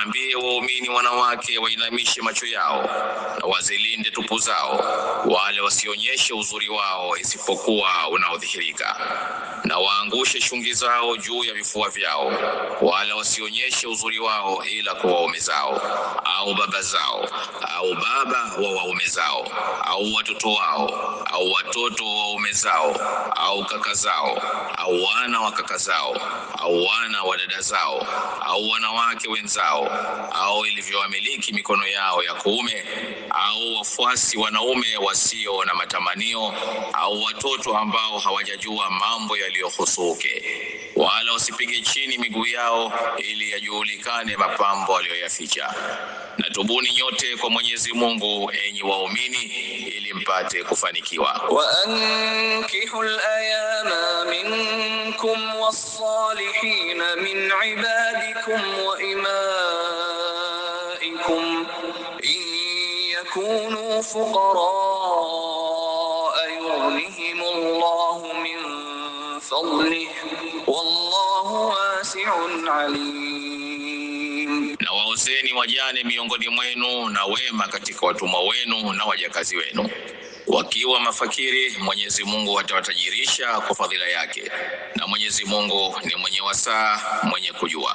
Waambie waumini wanawake wainamishe macho yao na wazilinde tupu zao, wale wasionyeshe uzuri wao isipokuwa unaodhihirika, na waangushe shungi zao juu ya vifua vyao, wala wasionyeshe uzuri wao ila kwa waume zao au baba zao au baba wa waume zao au watoto wao au watoto wa waume zao au kaka zao au wana wa kaka zao au wana wa dada zao au wanawake wenzao au ilivyowamiliki mikono yao ya kuume au wafuasi wanaume wasio na matamanio au watoto ambao hawajajua mambo yaliyohusuke, wala wasipige chini miguu yao ili yajulikane mapambo aliyoyaficha. Na tubuni nyote kwa Mwenyezi Mungu, enyi waumini, ili mpate kufanikiwa. وأنكحوا الأيام منكم والصالحين من عبادكم وإمائكم إن يكونوا فقراء يغنهم الله من فضله والله واسع عليم. Na waozeni wajane miongoni mwenu na wema katika watumwa wenu na wajakazi wenu. Wakiwa mafakiri, Mwenyezi Mungu atawatajirisha kwa fadhila yake, na Mwenyezi Mungu ni mwenye wasaa, mwenye kujua.